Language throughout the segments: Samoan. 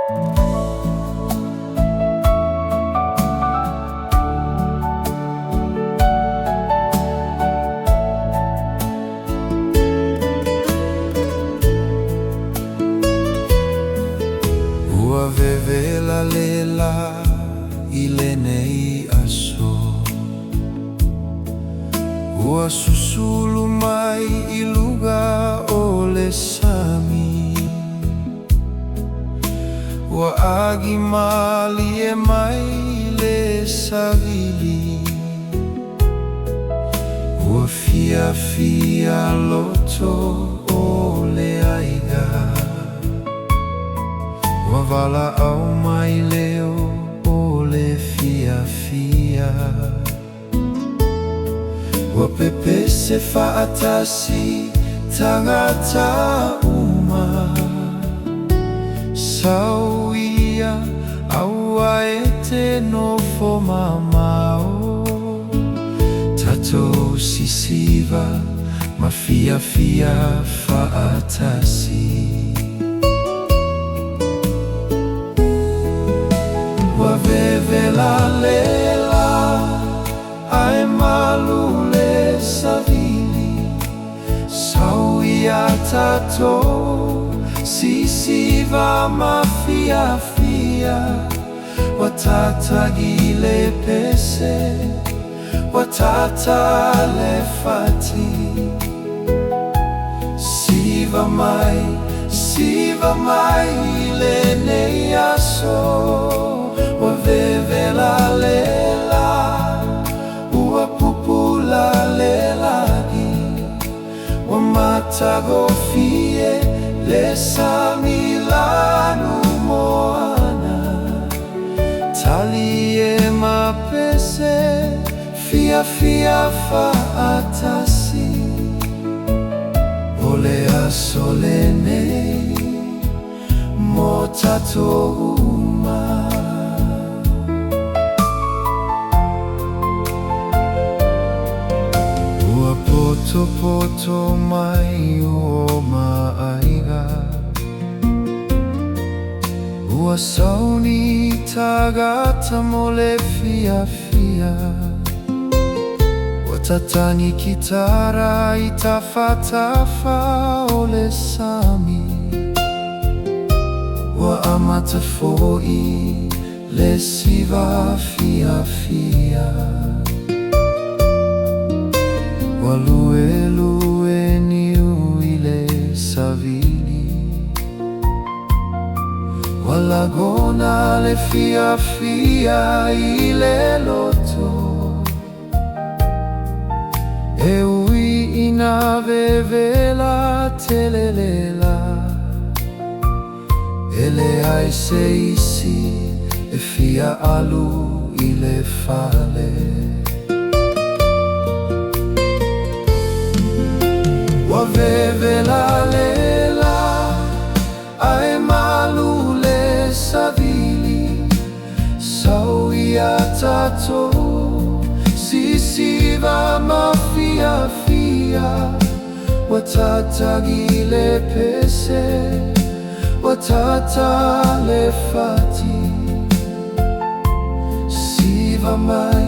Ua vevela le lā i lenei aso. Ua susulu mai i luga o le sami. Ua agi mālie mai le savili. Ua fiafia loto o le aiga. Ua valaau mai leo o le fiafia. Ua pepese faatasi tagata uma. Sau ia aua e te nofo mamao. Tatou sisiva ma fiafia faatasi. Ua vevela le lā ae malu le savili. Sau ia tatou sisiva ma fiafia. Ua tatagi le pese, ua tata le fati. Siva mai, siva mai i lenei aso. Ua vevela le lā, ua pupula le lagi. Ua matagofie le sami lanu moana. Talie ma pese, fiafia faatasi. O le aso lenei mo tatou uma. Ua potopoto mai uo ma aiga. Ua sauni tagata mo le fiafia. Ua tatagi kitara i tafatafa o le sami. Ua amata foi le siva fiafia. Ua luelue niu i le savili. Ua lagona le fiafia i le loto. E ui ina vevela tele le lā, e leai se isi e fia alu i le fale. Ua vevela le lā ae malu le savili. Sau ia tatou sisiva ma fiafia. Ua tatagi le pese, ua tata le fati. Siva mai,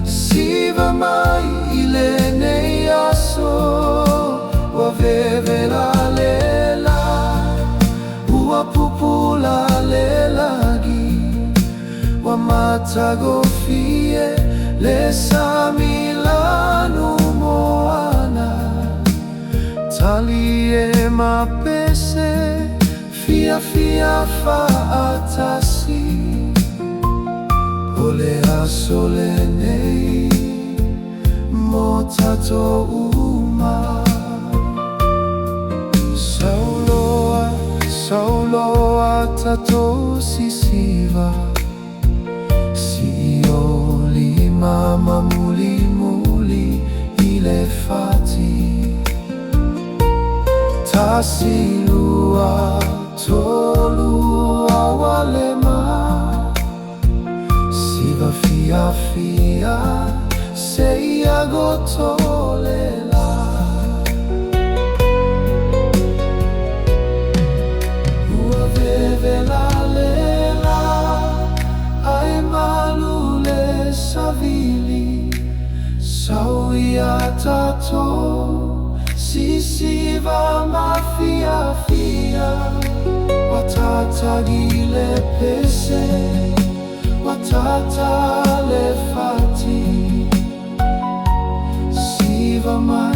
siva mai i lenei aso. Ua vevela le lā, ua pupula le lagi. Ua matagofie le sami lanu moana. Talie ma pese, fiafia faatasi. O le aso lenei mo tatou uma. Sauloa, sauloa tatou sisiva. Sii o lima ma mulimuli i le fati. Tasi lua tolu aualema. Siva fiafia seia goto le lā. Ua vevela le Matou sisiva mafiafia Watatagi le pese Watata le fati Siva mai.